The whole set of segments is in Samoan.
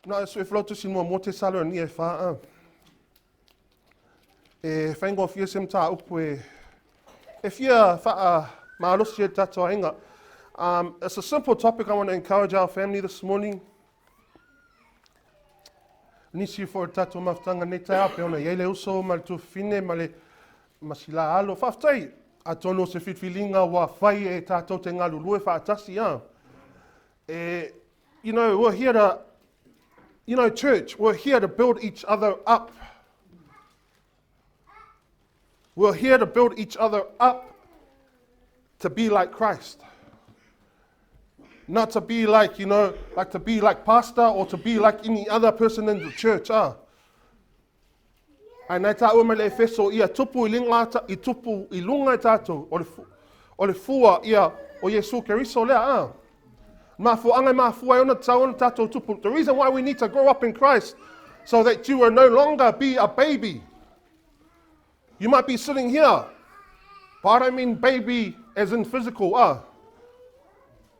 Na e sui flotu si mua mo te salo ni e wha E whaingofie se mta upu e e fia wha malosi e tātou ainga. It's a simple topic I want to encourage our family this morning. Nisi fo tātou mafutanga nei tai ape ona i eile uso ma le tufine ma le masila alo. Whaftai, a tono se whitwilinga wa whai e tātou te ngalu lue whaatasi. E, you know, we're here to, you know, church, we're here to build each other up. We're here to build each other up to be like Christ. Not to be like, you know, like to be like pastor or to be like any other person in the church. Ai nei tā ua mai le Efeso ia tupu i linga i tupu i lunga i tātou o le fua ia o Yesu Keriso lea. Ma fu anga ma fua e ona tau ona tātou tupu. The reason why we need to grow up in Christ so that you will no longer be a baby. You might be sitting here, but I don't mean baby as in physical.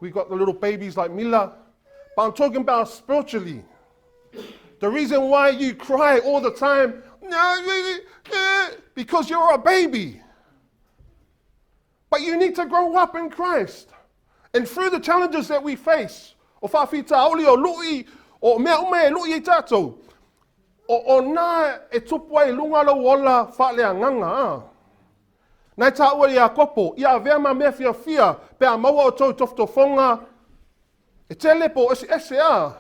We got the little babies like Mila, but I'm talking about spiritually. The reason why you cry all the time, because you're a baby. But you need to grow up in Christ. And through the challenges that we face, o whawhita aoli o lui, o mea ume e lui i tātou, o nā e tupu ai lunga lau ola whaalea nganga. Nai tā ua i a kopo, i a vea ma mea fia fia, pe a maua o tau toftofonga, e te lepo ese ese a.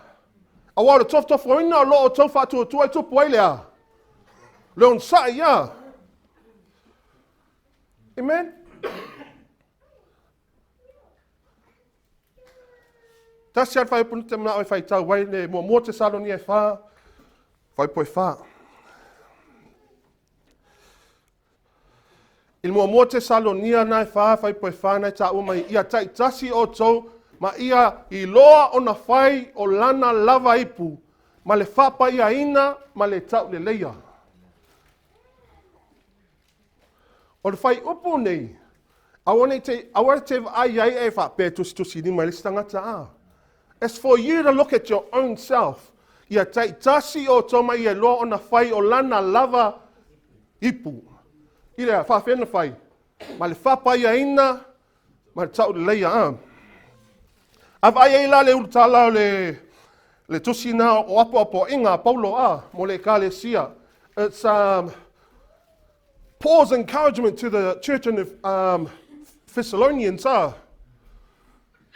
A wā o le toftofoina o lo o tau whātua tua i tupu ai lea. Leon sa'i a. Amen? Tasi al whai punu te mana oi whai tau wai le mua mua te salonia e whā, whai poe whā. I mua mua te salonia nai whā, whai poe whā nai tā ua mai ia tai tasi o tau, ma ia i loa ona whai o lana lava ipu, ma le whapa ia ina, ma le tau le leia. O le whai upu nei, Aua nei te, aua te vaai ai e faapea tusitusilima i le isi tagata a. It's for you to look at your own self. Ia taitasi outou ma ia iloa ona fai o lana lava ipu. I le faafea na fai? Ma le faapaiaina ma le tauleleia a. A vaai ai la le ulutala o le, le tusi na o apoapoaiga a Paulo a mo le ekalesia. It's um, Paul's encouragement to the church in the um, Thessalonians are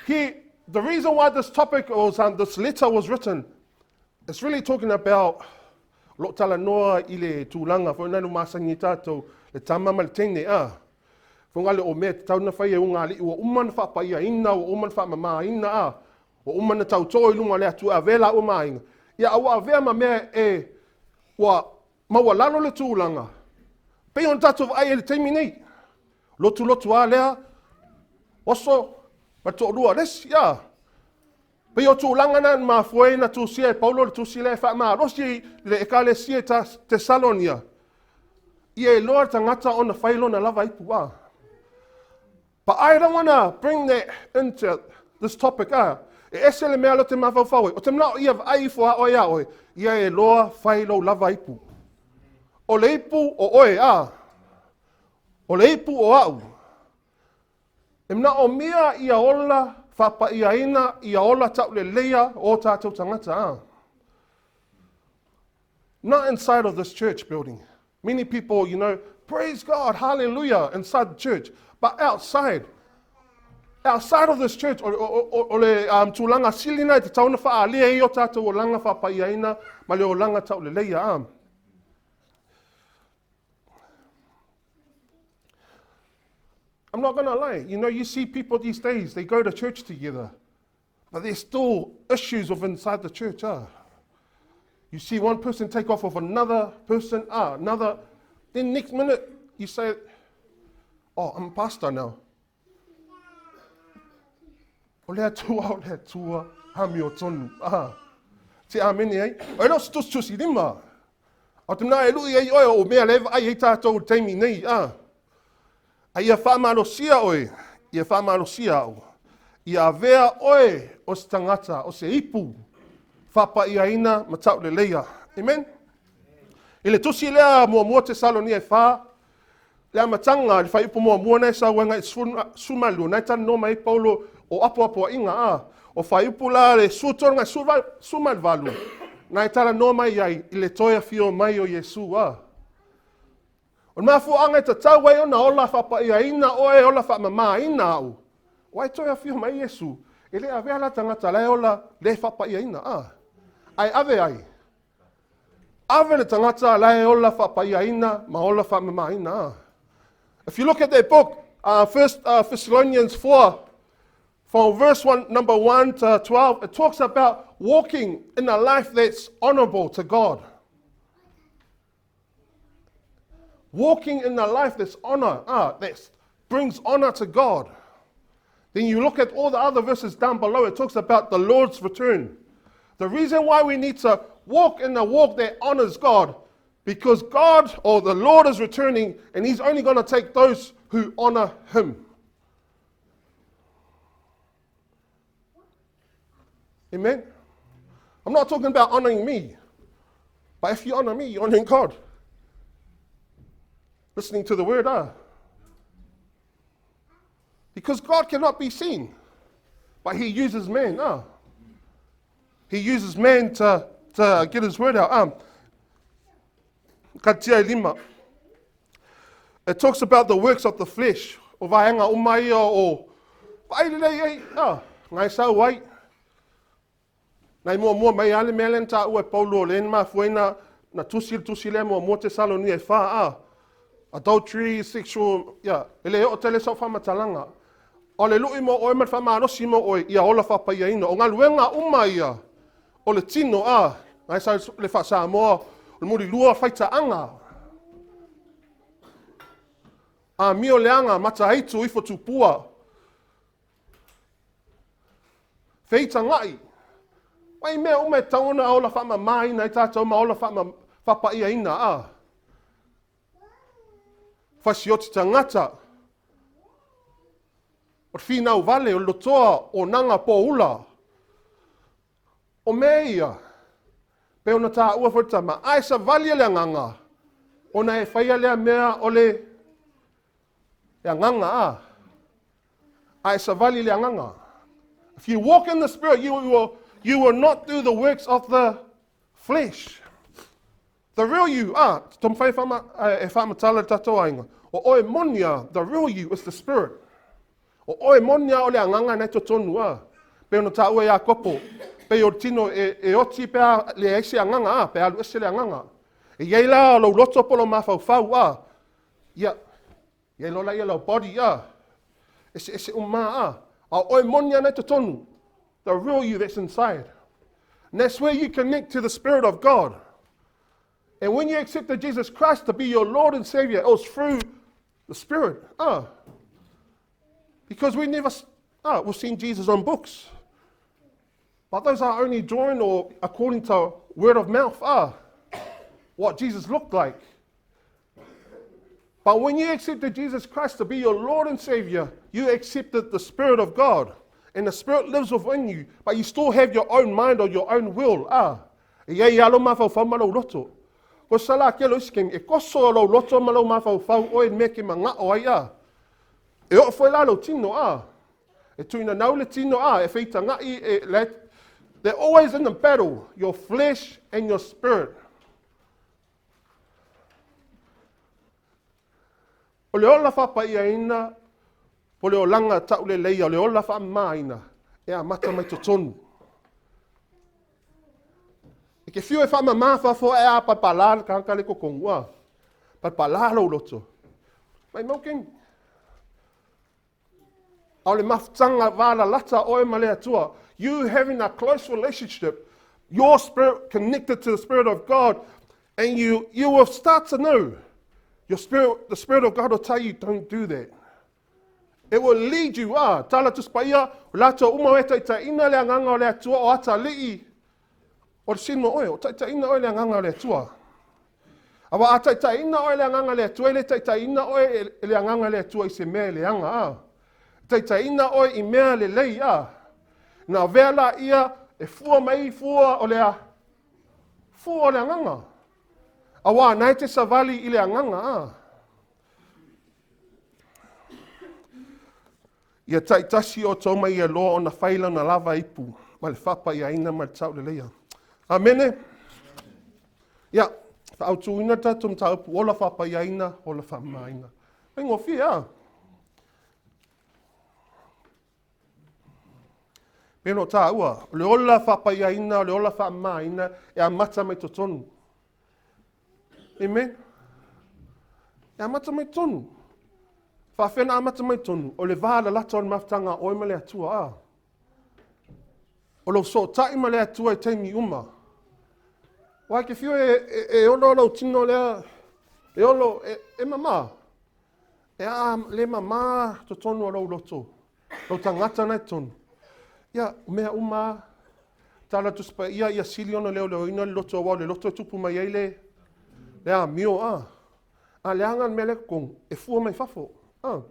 he, the reason why this topic was, um, this letter was written, it's really talking about lo talanoa i le tulaga foi nanu masani tātou, le tama ma le teine, a. Fonga le o mea te tau na whai e unga ali, ua uma na whapaiaina, ua uma na whamamāina, a. Ua uma na tautō i lunga le atu a vela ua māinga. Ia a ua avea ma mea e, ua maualalo le tulaga, pei ona tatou vaai ai i le taimi nei. Lotulotu a lea, oso, ma le toalua o le isi, ia. Pei o tulaga na na mafua ai na tusia e Paulo le tusi lea e faamalosi i le ekalesia i Tesalonia, ia iloa le tagata ona fai lona lava ipu a. But I don't wanna bring that into this topic, ah. E ese le mea lea ou te mafaufau ai. O te manao ia vaai ifo a oe iā oe, ia e loa fai lou lava ipu. O le ipu o oe, ah. O le ipu o a'u. E manaomia ia ola faapaiaina, ia ola tauleleia o tātou tagata, ah. Not inside of this church building. Many people, you know, praise God, hallelujah, inside the church. But outside, outside of this church, o, o, o, o le um, tulaga sili na i te tauna whaalia i o tātou olaga whapaiaina ma le olaga tauleleia. Um. I'm not going to lie. You know, you see people these days, they go to church together. But there's still issues of inside the church. Ah. You see one person take off of another person, ah, another. Then next minute you say, oh, I'm a pastor now. O le atua, o le atua, hami o tonu. Ah. Te amene ai. O e leo se tusi lima. O te mea e lui ai oe o mea le vaai ai tātou i taimi nei. Ah. A ia faamalosia oe, ia faamalosia au, ia avea oe o se tagata, o se ipu faapaiaina ma tauleleia. Amen? I le tusi lea muamua Tesalonia e whā, le amataga, le fuaiupu muamua na e sau ai ngai 12, na e talanoa mai ai Paulo o apoapoaiga, a, o fuaiupu la le 13 ngai 18, na e talanoa mai ai i le toe afio mai o Iesu, a. O le mafuaaga e tatau ai ona ola faapaiaina oe, ola faamamāina au, ua e toe afio mai Iesu, e le avea la tagata la e ola le faapaiaina, a, ae ave ai. Ave le tagata la e ola faapaiaina ma ola faamamāina, a. If you look at that book, uh, First uh, Thessalonians 4, from verse 1, number 1 to 12, it talks about walking in a life that's honorable to God. Walking in a life that's honor, ah, that brings honor to God. Then you look at all the other verses down below, it talks about the Lord's return. The reason why we need to walk in a walk that honors God, because God or the Lord is returning and He's only going to take those who honor Him. Amen? I'm not talking about honoring me, but if you honor me, you're honoring God. Listening to the word, ah. Because God cannot be seen, but He uses man, ah. He uses man to, to get His word out. Um, ka tia lima. It talks about the works of the flesh. O vaenga uma ia o vaai lelei ai, ah, ngai sau ai. Nai muamua mai a le mea lea na taua e Paulo o le na mafua ai na, na tusi le tusi lea muamua Tesalonia e whā, ah, adultery, sexual, ia, e le oo tele sau whaamatalaga. O le lui mo oe ma le whaamalosi mo oe, ia ola whapaiaina. O galuega uma ia, o le tino, ah, ngai sa le wha-Samoa, o le mulilua whaitaaga. Amio leaga, mataitu ifo tupua. Feitagai. Wai mea uma e tatau ona ola faamamaina ai tatou ma ola faapaiaina, a. Fasioti tagata. O le finau vale, o le lotoa o naga poula. O mea ia, pei ona taua foi le tama, a e savali e le agaga, ona e faia lea mea o le agaga a. A e savali i le agaga. If you walk in the Spirit, you will not do the works of the flesh. The real you, taumafai e faamatala le tatou aiga. O oe moni a, the real you is the Spirit. O oe moni a o le agaga na e totonu a. Pe ona taua Iakopo, pe o le tino e oti pe a le ai se agaga a, pe alu ese le agaga. E iai la lou loto po o lou mafaufau a. Ia, iai lola ia lau body a. Ese ese uma a. A o oe moni a na e totonu. The real you that's inside. And that's where you connect to the Spirit of God. And when you accepted Jesus Christ to be your Lord and Savior, it was through the Spirit. Because we never, we've seen Jesus on books. But those are only drawn or according to word of mouth, what Jesus looked like. But when you accepted Jesus Christ to be your Lord and Savior, you accepted the Spirit of God. And the Spirit lives within you, but you still have your own mind or your own will. E iai lou mafaufau ma lou loto. Ko sala ke lo isi e koso lou loto ma lou mafaufau oe me ke mangao ai a. E o foi la lou tino a. E tuina nau le tino a, e feita ngai, e, they're always in the battle, your flesh and your spirit. O le ola faapaiaina, po le olaga tauleleia, o le ola faamamaina, e amata mai totonu. E ke fiu e faamama fafo e a palapala le tagata le totonu a. Palapala lou loto. Mai mau keni. A o le mafutaga valalata oe ma le Atua. You having a close relationship, your spirit connected to the Spirit of God, and you will start to know. Your spirit, the Spirit of God will tell you, "Don't do that." It will lead you, tala Tusi Paia, o latou uma e taitaiina le agaga o le Atua o atalii o le sino oe, o taitaiina oe le agaga o le Atua. Aua a taitaiina oe le agaga o le Atua, e le taitaiina oe e le agaga o le Atua i se mea e leaga, a. Taitaiina oe i mea lelei, a. Na avea la ia e fua mai fua o le a, fua o le agaga. Aua na e te savali i le agaga, a. Ia taitasi outou ma ia loa ona fai lana lava ipu ma le faapaiaina ma le tauleleia. Amene. Ia, faautuina tatou mataupu ola faapaiaina, ola faamamaina. Faigofie a. Pei ona taua, o le ola faapaiaina, o le ola faamamaina, e amata mai totonu. Amen. E amata mai totonu. Faafena amata mai totonu, o le valalata o le mafutaga oe ma le Atua a. O lou sootai ma le Atua i taimi uma. Wa ke fiu e olo lou tino lea, e olo, e mama. E a le mama totonu o lou loto. Lou tagata na totonu. Ia, mea uma, tala Tusi Paia ia sili ona leoleoina le loto aua o le loto e tupu mai ai le amio a. A leaga le mea lea totonu, e fua mai fafo. A.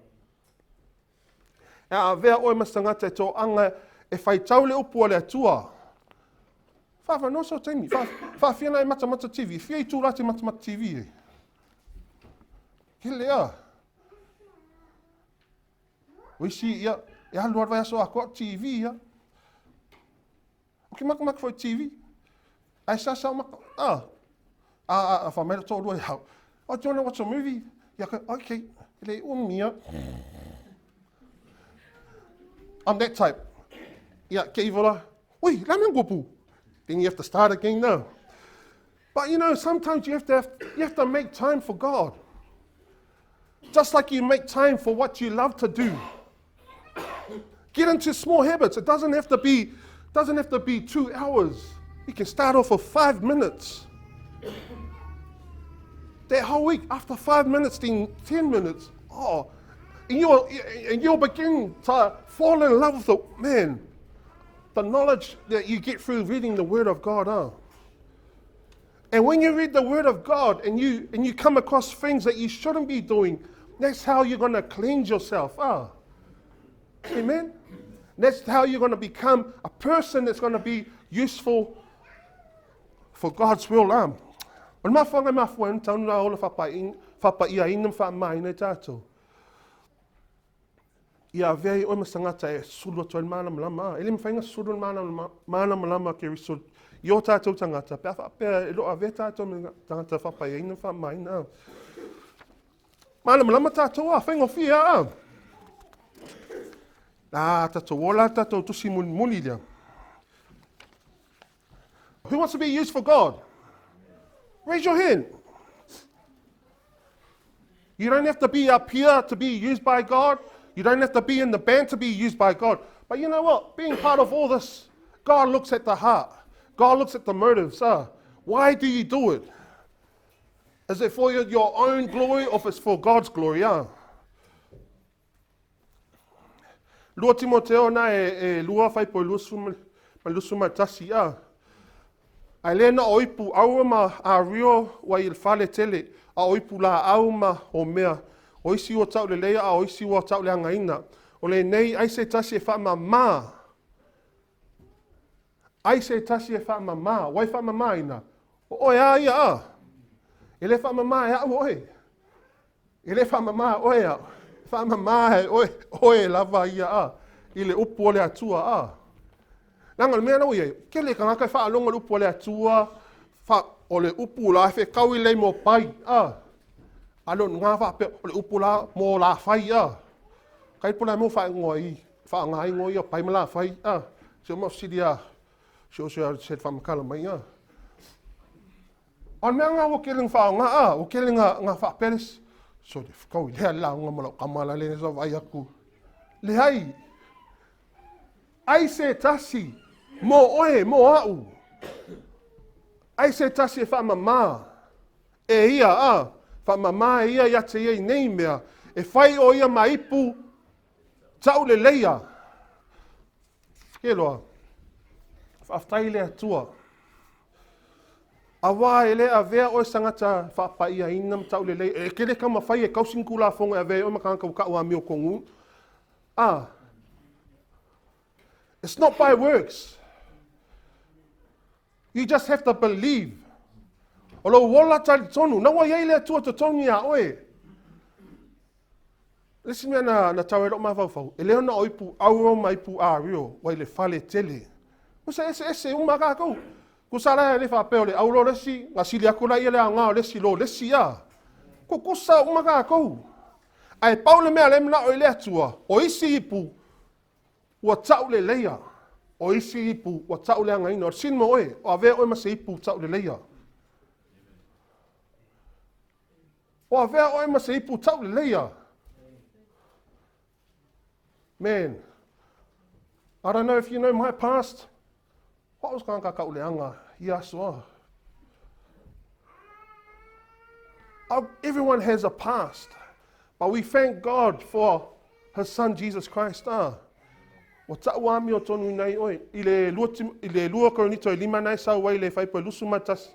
E avea oe ma se tagata e toaga e faitau le upu a le Atua. Faavanoa sau taimi. Faafia na e matamata TV. Fia i tū te matamata TV e. Kele a. O isi, ia, e alu alu vai aso atoa TV, ia. O ke makamaka foi TV. Ai sa sa maka, ah. Ah, ah, fa mai to lua hau. "Oh, do you want to watch a movie?" Ia, okay. Le umia. I'm that type. Yeah, ke ivola. Ui, la ngopu. Then you have to start again now. But sometimes you have to make time for God. Just like you make time for what you love to do. Get into small habits. It doesn't have to be 2 hours. You can start off with 5 minutes. That whole week, after 5 minutes, then 10 minutes. Oh, and you'll begin to fall in love with the man. The knowledge that you get through reading the Word of God, huh? And when you read the Word of God and you come across things that you shouldn't be doing, that's how you're going to cleanse yourself. Ah. Amen? That's how you're going to become a person that's going to be useful for God's will. Um. O le mafuanga e mafua ai ona taunu ola faapaiaina ma faamamaina i tatou. Ia avea ai oe ma se tagata e sulu atu ai le malamalama. E le mafai ona sulu le malamalama o Keriso i o tatou tagata pe a faapea e le o avea tatou ma tagata faapaiaina ma faamamaina. Malamalama tatou a, faigofie a. A, tatou ola tatou tusi mulimuli lea. Who wants to be used for God? Raise your hand. You don't have to be up here to be used by God. You don't have to be in the band to be used by God. But you know what? Being part of all this, God looks at the heart. God looks at the motives. Why do you do it? Is it for your, your own glory or if it's for God's glory? 2 Timoteo na e, e lua whaipo e 21 a. Ae le na o ipu aua ma ario ua i le fale tele, a o ipu laau ma o mea. O isi ua tauleleia a o isi ua tauleagaina. O lenei ai se tasi e faamama. Ai se tasi e faamama. Ua e faamamaina? O oe a ia a. E le faamama e au oe. E le faamama oe au. E faamama e oe, oe lava ia a. I le upu o le Atua a. Leaga o le mea la ua i ai, tele tagata e faalogo i le upu a le Atua, fa, o le upu la e fetau i lei mo pai a. A le o ngā faapea, o le upu la mo lafai a. Kai po la mo whaingoa i, whaangaingoa ia pai ma lafai a. Se o mafsili a, se o se a se whamakala mai a. O le mea ngā ua kele ngā whaonga a, ua kele ngā, ngā whaaperes. So te whakau i lea la unga ma lau kama la le sa vai aku. Le hai, ai se tasi, mō oe, mō a'u. Ai se tasi e whaamamā. E ia, a, whaamamā e ia ia te ia i nei mea. E whai o ia ma ipu, tau le leia. Ke loa, whaaftai le Atua. Aua e le avea oe sangata whaapaiaina ma tau le leia. E kele ka mawhai e kausin kula fonga e avea oe makanga ka ua amio kongu. Ah, it's not by works. You just have to believe. O lou ola talitonu, na ua iai le Atua totogi iā oe. Le isi mea na, na tau ai lou mafaufau, e le ona o ipu auro ma ipu ario, ua i le fale tele. Kusa ese ese uma kākou. Kusa la e le faapea o le auro le isi, na sili aku la ia le aoga o le isi lo le isi a. Kukusa uma kākou. Ae pau le mea le manao i le Atua, o isi ipu, Ua tauleleia, o isi ipu ua tauleagaina. O le sini mo oe, o avea oe ma se ipu tauleleia. O avea oe ma se ipu tauleleia. Man, I don't know if you know my past. What was ka kauleanga ia aso Everyone has a past. But we thank God for His Son Jesus Christ. Ah. Ua ta'u amio tonu nei oe. I le lua, i le lua Korinito e lima nei sau ai le whaipo e lusu matas.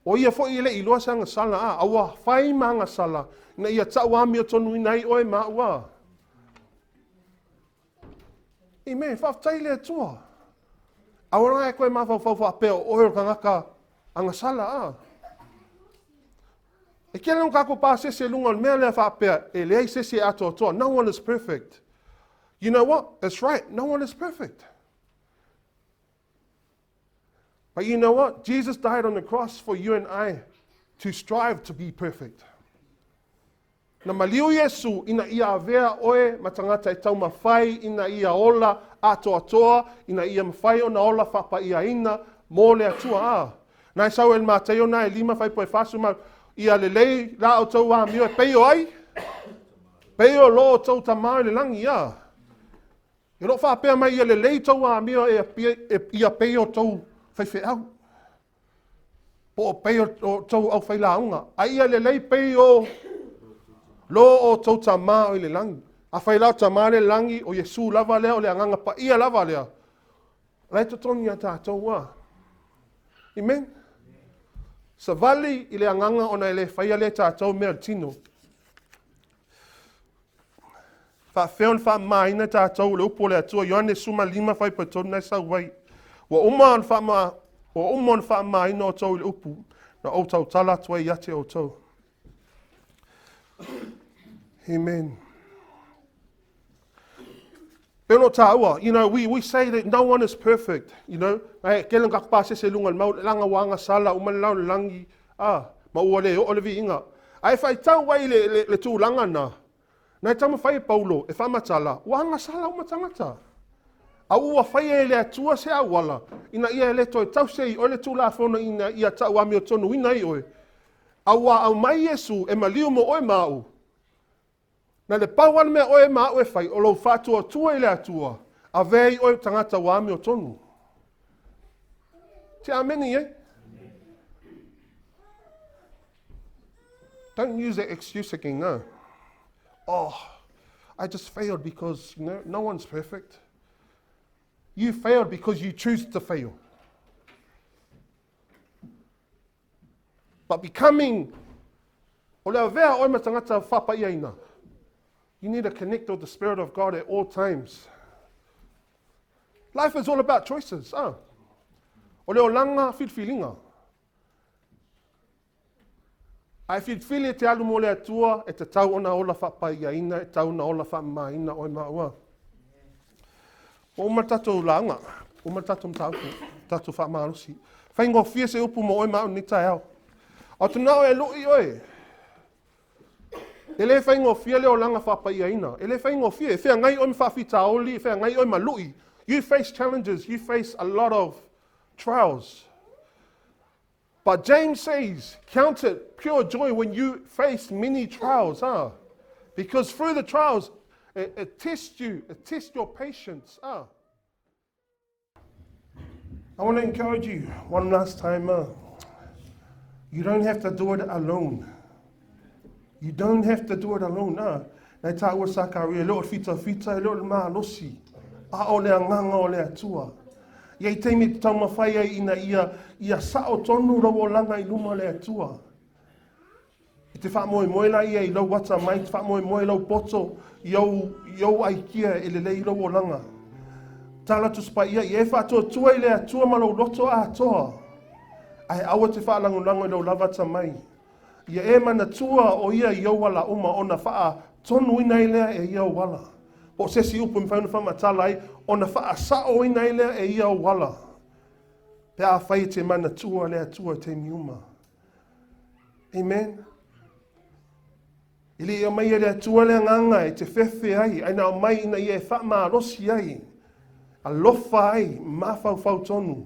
O ia fo'i e le i loa se agasala, a, a ua whai ma agasala, na ia ta'u amio tonu nei oe ma ua. Amen. Faafetai le Atua. Aua e koe mafaufau faapea o oe o le tagata agasala a. E kele no kākou pasese lunga o le mea lea faapea e leai se isi e atoatoa. No one is perfect. You know what? It's right. No one is perfect. But you know what? Jesus died on the cross for you and I to strive to be perfect. Na maliu Iesu ina ia avea oe ma tagata e taumafai ina ia ola atoatoa, ina ia mafai ona ola faapaiaina mo le Atua. A, na e sau e le Mataio na e lima faipo e fasu ma ia lelei la outou amio e pei o ai? Pei o lo outou Tama i le lagi, a. E lo faapea mai ia lelei tou amio e, e, ia pei o tou faifeau. Po o pei o tou aufailauga. A ia lelei pei o lo o tou Tama o i le lagi. Afai la o Tama le lagi, o Iesu lava lea, o le Agaga Paia lava lea. O la e totogi iā tatou a. Amen. Savali i le agaga ona e le faia lea e tatou mea o le tino. Faafefea ona faamamaina tatou le upu o le Atua, Ioane 15 fuaiupu 3 na e sau ai. Ua uma ona faama, ua uma ona faamamaina outou i le upu na ou tautala atu ai ia te outou. Amen. Pei ona taua, we say that no one is perfect. E tele na tatou pasese i luga o le mau, leaga ua agasala uma le lalolagi, ma ua le oo le viiga. Ae faitau ai le tulaga na, na e taumafai e Paulo e faamatala, ua agasala uma tagata. A ua faia e le Atua se auala, ina ia e le toe tausi ai i oe le Tulafono ina ia tau amiotonuina ai oe. A ua aumai Iesu e maliu mo oe ma au. Na le pau lava le mea oe ma au e fai, o lou faatuatua i le Atua, avea ai oe tagata ua amiotonu. Te ameni e? Don't use that excuse again, no. Oh, I just failed because no one's perfect. You failed because you choose to fail. But becoming, o le avea oe ma tagata faapaiaina, you need to connect with the Spirit of God at all times. Life is all about choices. Ah. O le olaga filifiliga. Ae filifili e te alu mo le Atua, e tatau ona ola faapaiaina, e tatau ona ola faamamaina oe ma au. Ua uma le tatou lauga, uma le tatou mataupu, tatou faamalosi. Faigofie se upu mo oe ma au i lenei taeao. Ou te manao e lui oe. E le faigofie le olaga faapaiaina. E le faigofie. E feagai oe ma faafitauli, e feagai oe ma lui. You face challenges, you face a lot of trials. But James says, count it pure joy when you face many trials, huh? Because through the trials, it tests you, it tests your patience. Huh? I want to encourage you one last time. You don't have to do it alone. You don't have to do it alone. Nai tāua Sakaria, e le o le fitafita, e le o le malosi, a o le agaga o le Atua. E i ai taimi e te taumafai ai ina ia sao tonu lou olaga i luma o le Atua. E te faamoemoe laia i lou atamai, e te faamoemoe i lou poto, i ou aikia e lelei lou olaga. Tala Tusi Paia, ia e faatuatua i le Atua ma lou loto atoa. Ae aua e te faalagolago i lou lava atamai. Ia e manatua o ia i ou ala uma ona faatonuina ai lea e ia ou ala. Po o se isi upu e mafai ona faamatala ai, ona faasaoina ai lea e ia ou ala. Pe afai e te manatua le Atua i taimi uma. Amen. E le i aumaia e le Atua le agaga e te fefe ai, ae na aumai ina ia e faamalosi ai, alofa ai, mafaufau tonu.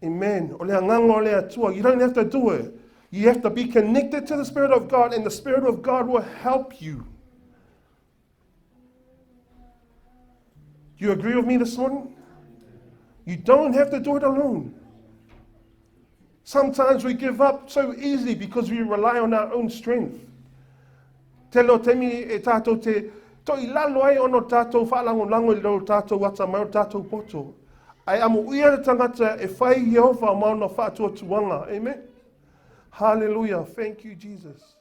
Amen. O le agaga o le Atua. You don't have to do it. You have to be connected to the Spirit of God, and the Spirit of God will help you. Do you agree with me this morning? You don't have to do it alone. Sometimes we give up so easily because we rely on our own strength. Tele o taimi e tātou te toi lalo ai ona o tātou faalagolago i lo tātou atamai o tātou poto. Ae amuia le tagata e fai i Ieova ma ona faatuatuaga. Amen. Hallelujah. Thank you, Jesus.